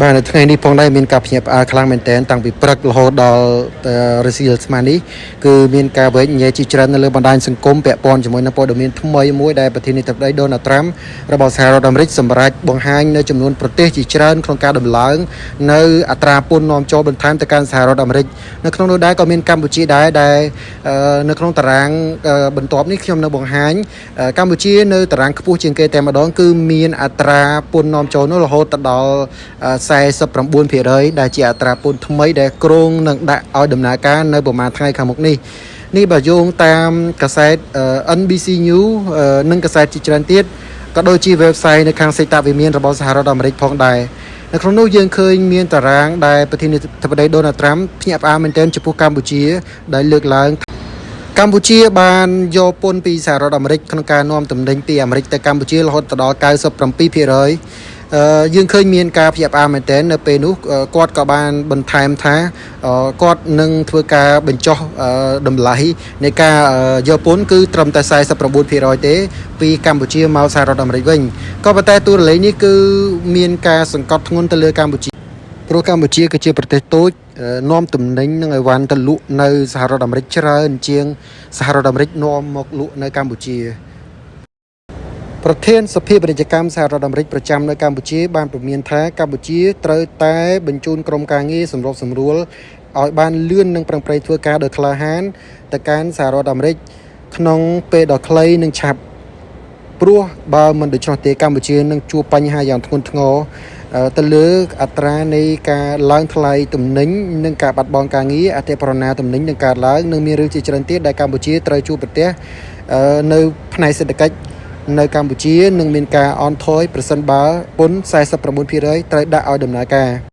បាទនៅថ្ងៃនេះផងដែរមានការភ្ញាក់ផ្អើលខ្លាំងមែនទែនតាំងពីព្រឹករហូតដល់រសៀលស្មាននេះគឺមានការវែកញែកជាច្រើននៅលើបណ្ដាញសង្គមពាក់ព័ន្ធជាមួយនឹងព័ត៌មានថ្មីមួយដែលប្រធានាធិបតីដូណាល់ត្រាំរបស់សហរដ្ឋអាមេរិកសម្រាប់បង្ហាញនៅចំនួនប្រទេសជាច្រើនក្នុងការដំឡើងនៅអត្រាពន្ធនាំចូលបន្ថែមទៅកាន់សហរដ្ឋអាមេរិកនៅក្នុងនោះដែរក៏មានកម្ពុជាដែរដែលនៅក្នុងតារាងបន្ទាប់នេះខ្ញុំនៅបង្ហាញកម្ពុជានៅតារាងខ្ពស់ជាងគេតែម្ដងគឺមានអត្រាពន្ធនាំចូលនោះរហូតដល់ 49%ដែលជាអត្រាពន្ធថ្មីដែលគ្រោងនឹងដាក់ឲ្យដំណើរការនៅប្រហែលថ្ងៃខាងមុខនេះនេះបើយោងតាមកាសែត NBC News និងកាសែតជាច្រើនទៀតក៏ដូចជា website នៅខាងសេតវិមានរបស់សហរដ្ឋអាមេរិកផងដែរនៅក្នុងនោះយើងឃើញមានតារាងដែលប្រធានាធិបតីដូណាល់ត្រាំភ្ញាក់ផ្អើលមែនទែនចំពោះកម្ពុជាដែលលើកឡើងកម្ពុជាបានយកពន្ធពីសហរដ្ឋអាមេរិកក្នុងការនាំទំនិញពីអាមេរិកទៅកម្ពុជារហូតដល់97%អឺយើងឃើញមានការភ្ញាក់ផ្អើលមែនទែននៅពេលនោះគាត់ក៏បានបន្ថែមថាគាត់នឹងធ្វើការបញ្ចុះតម្លៃនៃការយកពន្ធគឺត្រឹមតែ49%ទេពីកម្ពុជាមកសហរដ្ឋអាមេរិកវិញក៏ប៉ុន្តែតួលេខនេះគឺមានការសង្កត់ធ្ងន់ទៅលើកម្ពុជាព្រោះកម្ពុជាគឺជាប្រទេសតូចនាំទំនិញនិងអីវ៉ាន់ទៅលក់នៅសហរដ្ឋអាមេរិកច្រើនជាងសហរដ្ឋអាមេរិកនាំមកលក់នៅកម្ពុជា ប្រធានសភាពាណិជ្ជកម្មសហរដ្ឋអាមេរិកប្រចាំនៅកម្ពុជាបានព្រមានថាកម្ពុជាត្រូវតែបញ្ជូនក្រុមការងារសម្របសម្រួលឲ្យបានលឿននិងប្រឹងប្រែងធ្វើការដោយក្លាហានទៅកាន់សហរដ្ឋអាមេរិកក្នុងពេលដ៏ខ្លីនិងឆាប់ព្រោះបើមិនដូច្នោះទេកម្ពុជានឹងជួបបញ្ហាយ៉ាងធ្ងន់ធ្ងរទៅលើអត្រានៃការឡើងថ្លៃទំនិញនិងការបាត់បង់ការងារអតិផរណាទំនិញនឹងកើតឡើងនិងមានរឿងជាច្រើនទៀតដែលកម្ពុជាត្រូវជួបប្រទះនៅផ្នែកសេដ្ឋកិច្ចនៅកម្ពុជានឹងមានការអន់ថយប្រសិនបើពន្ធ49%ត្រូវដាក់ឲ្យដំណើរការ។